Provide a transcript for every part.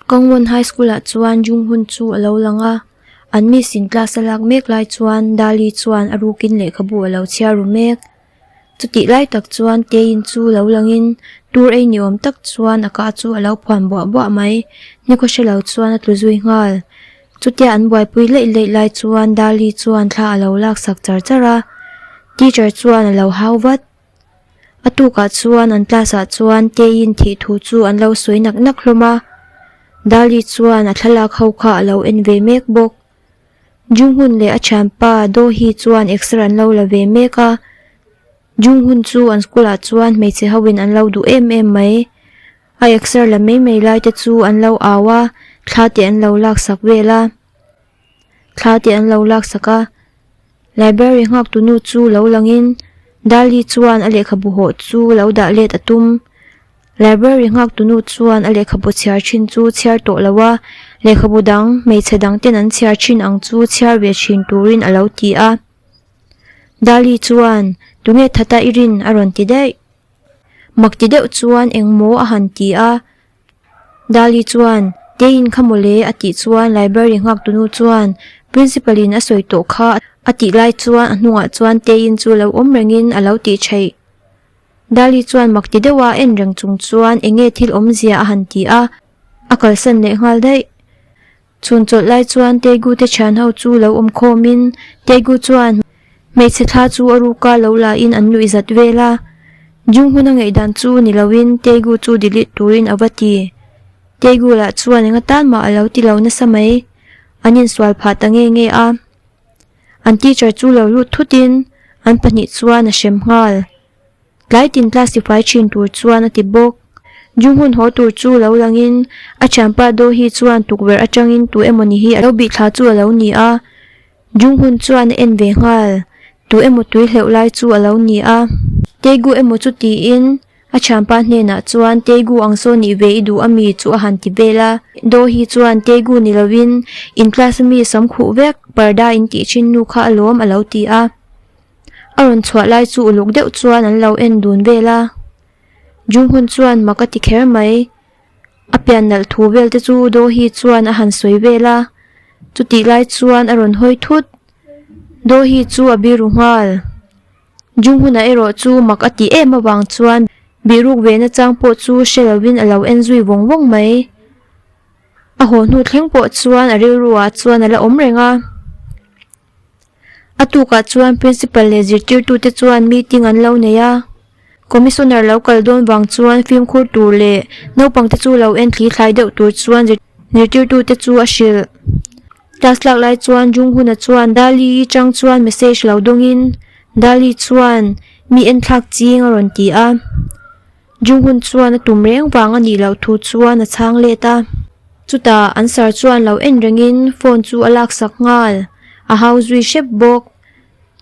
Kangwon High School ah chuan Junghun chu a lo lang a, an miss in class a lak mek lai chuan Dali chuan a rukin lehkhabu a lo chhiar ru mek. Chutih lai tak chuan Taein chu lo langin tur ei ni awm tak chuan a ka chu a lo phuan buah buah mai. Nikhaw hre lo chuan a tlu zui nghal. Chutia an buaipui leih leih lai chuan Dali chuan thla a lo laksak char char a, teacher chuan a lo hau vat. A tukah chuan an class ah chuan Taein thih thu chu an lo sawi nak nak hlawm a, Dali chuan a thlalak ho kha a lo en ve mek bawk. Junghun leh a thianpa Dohi chuan exer an lo la ve mek a, Junghun chu an school ah chuan hmeichhe ho in an lo duh em em mai. A exer la mai mai lai te chu an lo au a, thla te an lo laksak vel a, thla te an lo laksak a. Library nghak tu nu chu lo langin Dali chuan a lehkhabu hawh chu lo dah let a tum. Library nghak tu nu chuan a lehkhabu chhiar thin chu chhiar tawh lo a, lehkhabu dang hmeichhe dang ten an chhiar thin ang chu chhiar ve thin turin a lo ti a. Dali chuan, Tunge thata i rin? a rawn ti daih. Mak ti deuh chuan engmaw a han ti a. Dali chuan, Teiin kha mawle a tih chuan library nghak tunu chuan Principal in a sawi tawh kha a tih lai chuan a hnungah chuan Teiin chu lo awm rengin a lo tih theih. Dali chuan mak ti deuha en reng chung chuan enge thil awmzia a han ti a, a kalsan leh nghal daih. Chhun chawlh lai chuan Tegu te thian ho chu lo awm khawmin Tegu chuan hmeichhe thla chu a ruka lo la in an nuih zat vel a. Jung hun a ngaihdan chu ni loin Tegu chu delete turin a va ti. Tegu lah chuan enga tan mah a lo ti lo nasa mai. An insual phah ta nge nge a. An teacher chu lo lut thutin an pahnih chuan a hrem nghal. Tlai tin classify thin tur chuan a ti bawk. Junghun haw tur chu lo langin a thianpa Do hi chuan tukverh atangin tu emawni hi a lo bih thla chu a lo ni a. Junghun chuan a en ve nghal. Tu emaw tui hleuh lai chu a lo ni a. Tegu emaw chu tiin a thianpa hnenah chuan Tegu ang saw nih ve i duh ami chu a han ti vel a. Do hi chuan Tegu ni lovin in class ami sam khuh vek parda in tih thin nu kha alawm a lo ti a. A rawn chhuah lai chu uluk deuh chuan an lo en dun vel a. Junghun chuan mak a ti kher mai. A pian nalh thu vel te chu Dohi chuan a han sawi vel a. Chutih lai chuan a rawn hawi thut. Dohi chu a biru nghal. Junghuna erawh chu mak a ti em avang chuan bihruk ve na chang pawh chu hre lovin a lo en zui vawng vawng mai. A haw hnu thleng pawh chuan a rilru ah chuan a la awm reng a. A tukah chuan principal leh zirtirtute chuan meeting an lo nei a, commissioner lo kal dawn vang chuan fimkhur tur leh naupangte chu lo en thli thlai deuh tur chuan zirtirtute chu a hrilh. Class lak lai chuan Junghuna chuan Dali chang chuan message lo dawngin Dali chuan mi enthlak ching a rawn ti a, Junghun chuan a tum reng vang a nih loh thu chuan a chhang let a. Chutah an sir chuan lo en rengin phone chu a laksak nghal, a hau zui hrep bawk.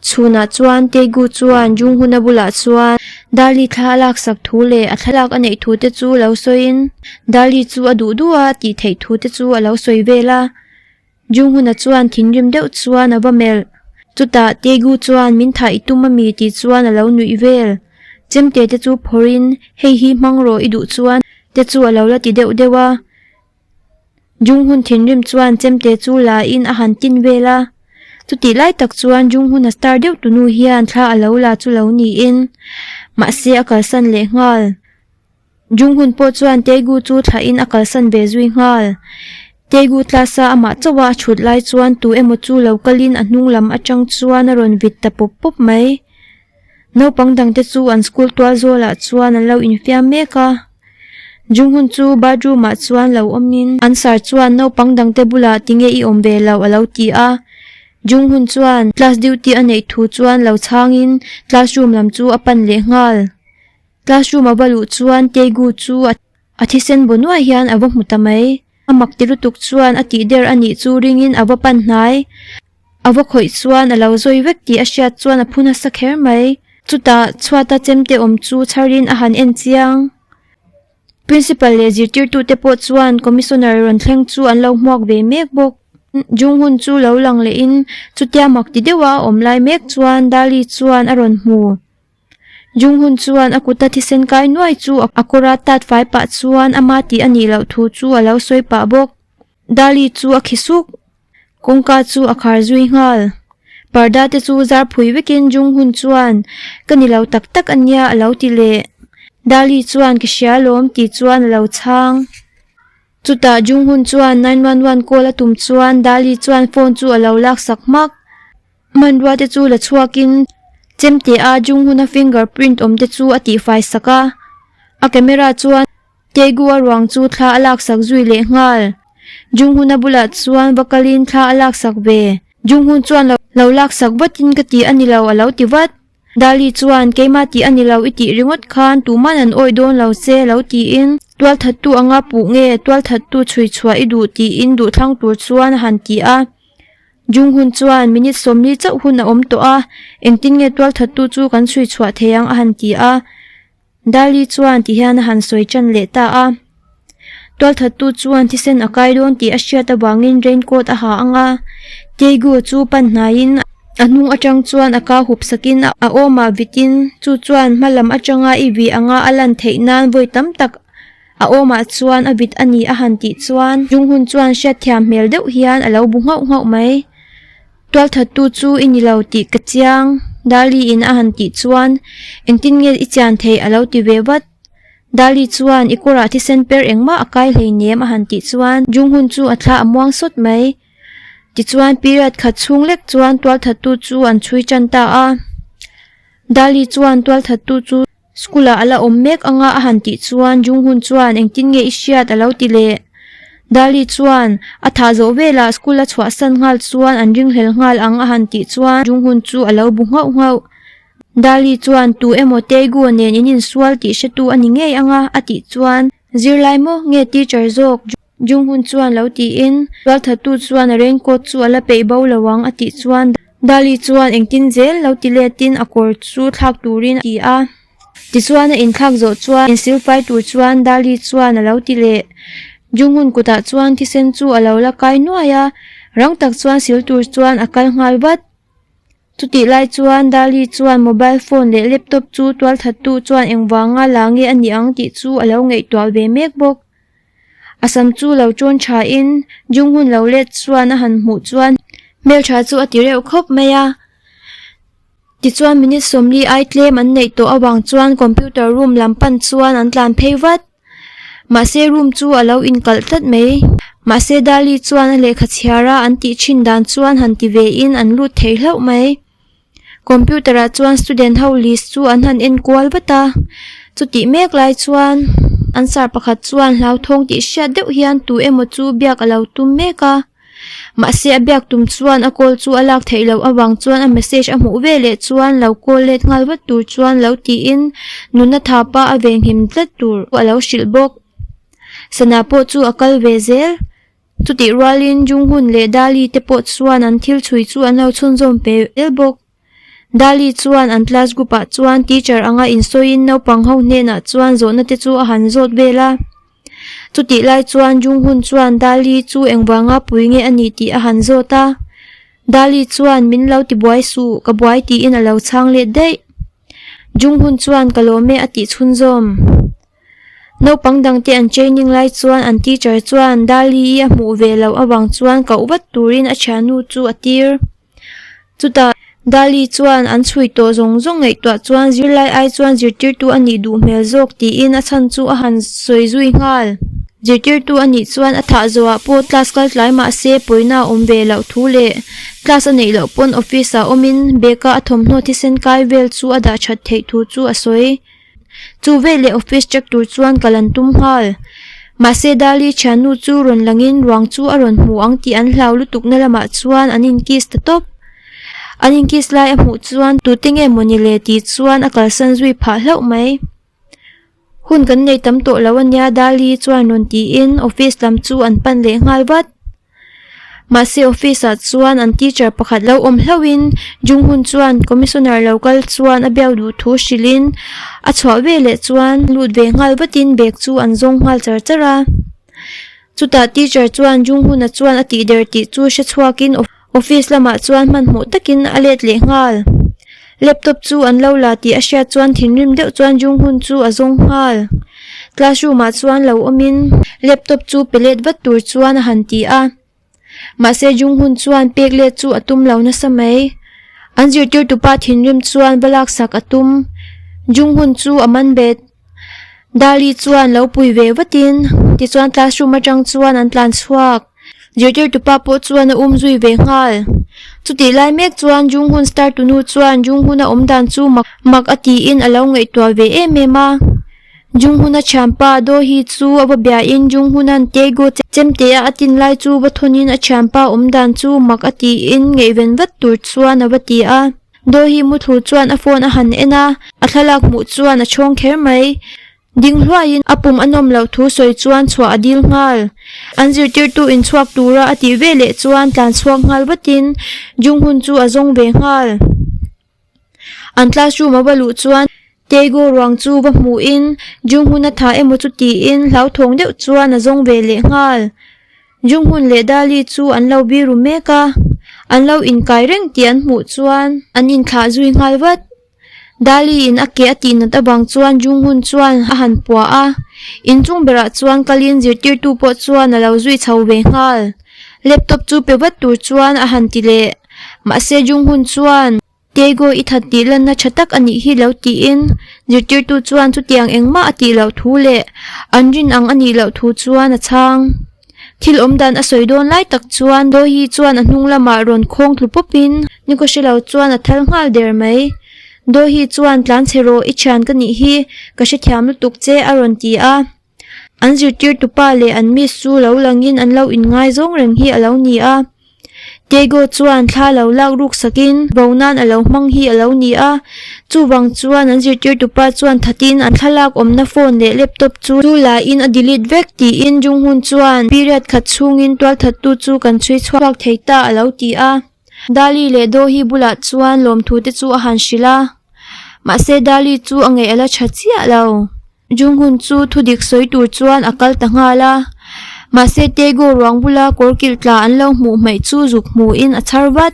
Chhunah chuan Tegu chuan Junghuna bulah chuan Dali thla a laksak thu leh a thlalak a neih thu te chu lo sawiin Dali chu a duh duh a tih theih thu te chu a lo sawi vel a. Junghuna chuan thinrim deuh chuan a va melh. Chutah Tegu chuan min thah i tum ami tih chuan a lo nuih vel. Chemte te chu phawrhin hei hi hmang rawh i duh chuan te chu a lo la ti deuh deuh a. Junghun thinrim chuan chemte chu la in a han tin vel a. Chutih lai tak chuan Junghuna star deuh tunu hian thla a lo la chu lo niin mahse a kalsan leh nghal. Junghun pawh chuan Taegu chu thlahin a kalsan ve zui nghal. Taegu class-a amah chauha a thut lai chuan tu emaw chu lo kalin a hnung lam atang chuan a rawn vit ta pawp pawp mai. Naupang dangte chu an school tual zawlah chuan an lo infiam mek a. Junghun chu bathroom-ah chuan lo awmin an sir chuan naupang dangte bulah tinge i awm ve loh a lo ti a. Junghun chuan class duty a neih thu chuan lo chhangin classroom lam chu a pan leh nghal. Classroom a va luh chuan Tegu chu a thisen baw nuai hian a va hmu ta mai. A mak ti lutuk chuan a tih der a nih chu ringin a va pan hnai. A va khawih chuan a lo zawi vek tih a hriat chuan a phu nasa kher mai. Chutah chhuata chemte awm chu chharin a han en chiang. Principal leh zirtirtute pawh chuan Commissioner rawn thleng chu an lo hmuak ve mek bawk. Junghun chu lo lang lehin chutia mak ti deuha a awm lai mek chuan Dali chuan a rawn hmu. Junghun chuan a kuta thisen kai nuai chu a kawra tat fai pah chuan ama tih a nih loh thu chu a lo sawi pah bawk. Dali chu a khi suk. Kawngka chu a khar zui nghal. Parda te chu zar phui vekin Junghun chuan ka ni lo tak tak a nia a lo ti leh. Dali chuan ka hria lawm tih chuan a lo chhang. Chutah Junghun chuan 911 call a tum chuan Dali chuan phone chu a lo laksak hmak. Hmanrua te chu la chhuakin chemte a Junghun-a finger print awm te chu a tihfai sak a. A camera chuan Taegu-a ruang chu thla a laksak zui leh nghal. Junghun-a bulah chuan va kalin thla a laksak ve. Junghun chuan lo laksak vatin ka ti a ni lo a lo ti vat. Dali chuan, Keimah tih a ni lo i tih ringawt khan tuman an awih dawn lo che lo tiin tualthattu anga puh nge tualthattu chhui chhuah i duh tiin duhthlang tur chuan a han ti a. Junghun chuan, Minute sawmli chauh hun a awm tawh a, engtin nge tualthattu chu kan chhui chhuah thei ang a han ti a. Dali chuan ti hian a han sawi tan leh ta a. Tualthattu chuan thisen a kai dawn tih a hriat avangin raincoat a ha ang a, Teigu chu pan hnaiin a hnung atang chuan a kau hup sakin a awmah vitin chu chuan hma lam atanga i vih anga a lan theih nan vawi tam tak a awmah chuan a vit a ni a han tih chuan Junghun chuan hriatthiam hmel deuh hian a lo bu nghauh nghauh mai. Tualthattu chu i ni lo tih ka chiang, Dali in a han tih chuan engtin nge i chian theih a lo ti ve vat. Dali chuan i kawrah thisen per engmah a kai hleinem a han tih chuan Junghun chu a thla a muang sawt mai. Tichuan period khat chhung lek chuan tualthattu chu an chhui tan ta a. Dali chuan tualthattu chu school ah a la awm mek anga a han tih chuan Junghun chuan engtin nge i hriat a lo ti leh. Dali chuan a thah zawh velah school a chhuahsan nghal chuan an ringhlel nghal ang a han tih chuan Junghun chu a lo bu nghauh nghauh. Dali chuan tu emaw Teigu nen in insual tih hretu a ni ngei anga a tih chuan zirlai maw nge teacher zawk Junghun chuan lo tiin tualthattu chuan a raincoat chu a la peih bo lo ang a tih chuan Dali chuan engtin zel lo ti letin a kawr chu thlak turin a ti a. Tichuan a inthlak zawh chuan insilfai tur chuan Dali chuan a lo ti leh. Junghun kutah chuan thisen chu a lo la kai nuai a, rang tak chuan sil tur chuan a kal nghal vat. Chutih lai chuan Dali chuan mobile phone leh laptop chu tualthattu chuan engvanga la nge a nih ang tih chu a lo ngaihtuah ve mek bawk. A sam chu lo tawn thain Junghun lo let chuan a han hmuh chuan hmeltha chu a ti reuh khawp mai a. Tichuan minute sawmli ai tlem an neih tawh avang chuan computer room lam pan chuan an tlan phei vat. Mahse room chu a lo inkalh tlat mai. Mahse Dali chuan a lehkha chhiar a an tih thin dan chuan han ti ve in an lut thei hlauh mai. Computer ah chuan student ho list chu an han en kual vat a. Chutih mek lai chuan an sir pakhat chuan hlauthawng tih hriat deuh hian tu emaw chu biak a lo tum mek a. Mahse a biak tum chuan a call chu a lak theih loh avang chuan a message a hmuh ve leh chuan lo call let nghal vat tur chuan lo tiin nuna thapa a venghim tlat tur a lo hrilh bawk. Sana pawh chu a kal ve zel. Chutih rualin Junghun leh Dali te pawh chuan an thil chhui chu an lo chhunzawm pe zel bawk. Dali chuan an class group ah chuan teacher anga insawiin naupang ho hnenah chuan zawhna te chu a han zawt vel a. Chutih lai chuan Junghun chuan Dali chu engvanga pui nge a nih tih a han zawt a. Dali chuan min lo ti buai suh, ka buai tiin a lo chhang let daih. Junghun chuan ka lawm e a tih chhunzawm. Naupang dangte an training lai chuan an teacher chuan Dali i a hmuh ve loh avang chuan koh vat turin a thiannu chu a tir. Chutah Dali chuan an chhui tawh zawng zawng ngaihtuah chuan zirlai ai chuan zirtirtu a nih duh hmel zawk tiin a chhan chu a han sawi zui nghal. Zirtirtu a nih chuan a thah zawhah pawh class kal tlai mah se pawina a awm ve loh thu leh class a neih loh pawn office ah awmin bag a a thawmhnaw thisen kai vel chu a dah that theih thu chu a sawi. Chu veleh office check tur chuan kal an tum nghal. Mahse Dali thiannu chu rawn langin ruang chu a rawn hmu ang tih an hlau lutuk na lamah chuan an in kiss ta tawp. An in kiss lai a hmuh chuan tute nge mawni le tih chuan a kalsan zui phah hlauh mai. Hun kan nei tam tawh lo ania Dali chuan rawn tiin office lam chu an pan leh nghal vat. Mahse office ah chuan an teacher pakhat lo awm hlauhin Junghun chuan commissioner lo kal chuan a biak duh thu hrilhin a chhuah veleh chuan lut ve nghal vatin bag chu an zawng nghal char char a. Chutah teacher chuan Junghun-a chuan a tih der tih chu hre chhuakin office lamah chuan hmanhmawh takin a let leh nghal. Laptop chu an lo la tih a hriat chuan thinrim deuh chuan Junghun chu a zawng nghal. Classroom ah chuan lo awmin laptop chu pe let vat tur chuan a han ti a. Mahse Junghun chuan pek let chu a tum lo nasa mai. An zirtirtupa thinrim chuan va laksak a tum. Junghun chu a man bet. Dali chuan lo pui ve vatin tichuan classroom atang chuan an tlan chhuak. Zirtirtupa pawh chuan a um zui ve nghal. Chutih lai mek chuan Junghun star tunu chuan Junghuna awm dan chu mak mak a tiin a lo ngaihtuah ve em em a. Junghuna thianpa Dohi chu a va biain Junghuna'n Taego chemte a a tin lai chu va thawnin a thianpa awm dan chu mak a tiin ngaihven vat tur chuan a va ti a. Dohi muthlu chuan a phone a han en a, a thlalak hmuh chuan a chhawng kher mai. Ding hluaiin a pum a nawm loh thu sawi chuan chhuah a dil nghal. An zirtirtu inchhuak tura a tih ve leh chuan tlan chhuak nghal vatin Junghun chu a zawng ve nghal. An classroom a va luh chuan Taego ruang chu va hmuhin Junghun a tha emaw chu tiin hlauthawng deuh chuan a zawng ve leh nghal. Junghun leh Dali chu an lo biru mek a, an lo inkai reng tih an hmuh chuan an inthlah zui nghal vat. Dali in a ke a tih nat avang chuan Junghun chuan a han puah a, inchung berah chuan kalin zirtirtu pawh chuan a lo zui chho ve nghal. Laptop chu pe vat tur chuan a han ti leh. Mahse Junghun chuan. Taego i that tih lanna tha tak a nih hi lo tiin zirtirtu chuan chutiang engmah a tih loh thu leh an rin ang a nih loh thu chuan a chhang. Thil awm dan a sawi dawn lai tak chuan Dohi chuan a hnung lamah rawn khawng tlu pawpin nikhaw hre lo chuan a thal nghal der mai. Dohi chuan tlan chhe rawh i thian ka nih hi ka hrethiam lutuk che a rawn ti a. An zirtirtupa leh an miss chu lo langin an lo inngaizawng reng hi a lo ni a. Taego chuan thla lo lak ruk sakin bo nan a lo hmang hi a lo ni a. Chuvang chuan an zirtirtupa chuan thatin an thlalak awmna phone leh laptop chu lain a delete vek tiin Junghun chuan period khat chhungin tualthattu chu kan chhui chhuak thei ta a lo ti a. Dali leh Dohi bulah chuan lawmthu te chu a han hrilh a. Mahse Dali chu a ngaih a la tha chiah lo. Junghun chu thudik sawi tur chuan a kal ta nghal a, mahse Taego ruang bula kawr kilh tla an lo hmuh hmaih chu zuk hmuhin a chhar vat.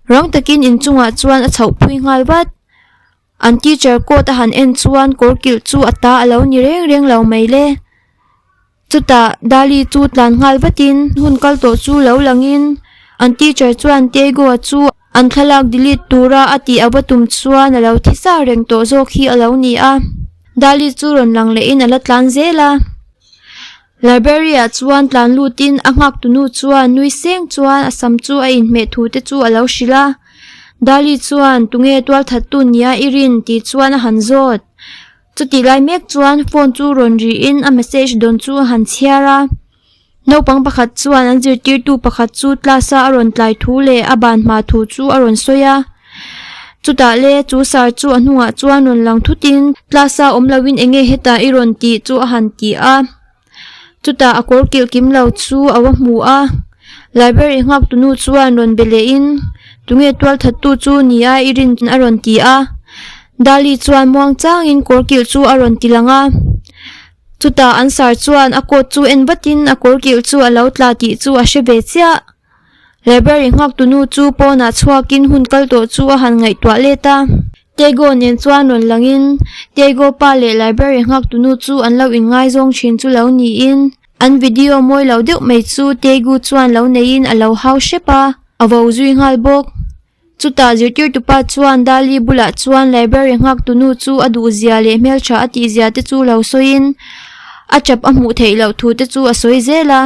Rang takin inchungah chuan a chhoh phui nghal vat. An teacher coat a han en chuan kawr kilh chu a ta a lo ni reng reng lo mai le. Chutah Dali chu tlan nghal vatin hun kal tawh chu lo langin an teacher chuan Taego-a chu an thlalak delete tura a tih a va tum chuan a lo thi sa reng tawh zawk hi a lo ni a. Dali chu rawn lang lehin a la tlan zel a. Library-ah chuan tlan lutin a nghak tunu chuan nui seng chuan a sam chu a inhmeh thu te chu a lo hrilh a. Dali chuan tunge tualthattu nia i rin tih chuan a han zawt. Chutih lai mek chuan phone chu rawn rihin a message dawn chu a han chhiar a. Naupang pakhat chuan an zirtirtu pakhat chu class a a rawn tlai thu leh a ban hma thu chu a rawn sawi a. Chutah le chu sir chu a hnungah chuan rawn lang thutin class a awm loin enge hetah i rawn tih chu a han ti a. Chutah a kawr kilh kim lo chu a va hmu a, library nghak tunu chuan rawn be lehin tunge tual thattu chu ni a i rin a rawn ti a, Dali chuan muang changin kawr kilh chu a rawn ti lang a, chutah an sir chuan a coat chu en vatin a kawr kilh chu a lo tla tih chu a hre ve chiah. Library nghak tunu chu pawnah chhuakin hun kal tawh chu a han ngaihtuah let a. Taego nen chuan rawn langin Taego pa leh library nghak tunu chu an lo inngaizawng thin chu lo niin an video mawi lo deuh mai chu Taegu chuan lo neiin a lo hau hrep a, a vo zui nghal bawk. Chutah zirtirtupa chuan Dali bulah chuan library nghak tunu chu a duhzia leh hmeltha a tihzia te chu lo sawiin a tap a hmuh theih loh thu te chu a sawi zel a.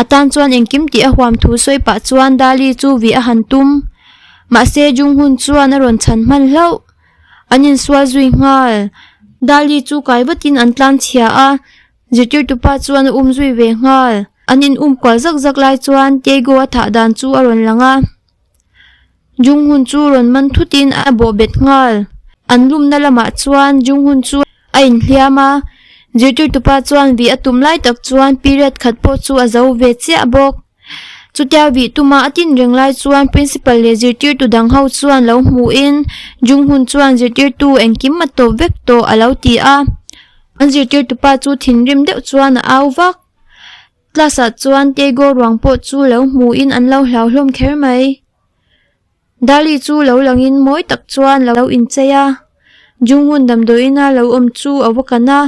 A tan chuan engkim tih a huam thu sawi pah chuan Dali chu vih a han tum. Mahse Junghun chuan a rawn chhan hman hlauh. An insual zui nghal. Dali chu kai vatin an tlan chhia a, zirtirtupa chuan a um zui ve nghal. An in um kual zak zak lai chuan Taego a thah dan chu a rawn lang a. Junghun chu rawn man thutin a bawh bet nghal. An lumna lamah chuan Junghun chu a inhliam a, zirtirtupa chuan vih a tum lai tak chuan period khat pawh chu a zo ve chiah bawk. Chutia vih tuma a tin reng lai chuan principal leh zirtirtu dang ho chuan lo hmuhin Junghun chuan zirtirtu engkim a tawp vek tawh a lo ti a. An zirtirtupa chu thinrim deuh chuan a au vak. Class ah chuan Taego ruang pawh chu lo hmuhin an lo hlau hlawm kher mai. Dali chu lo langin mawi tak chuan lo inchei a, Junghun damdawiina lo awm chu a va kan a.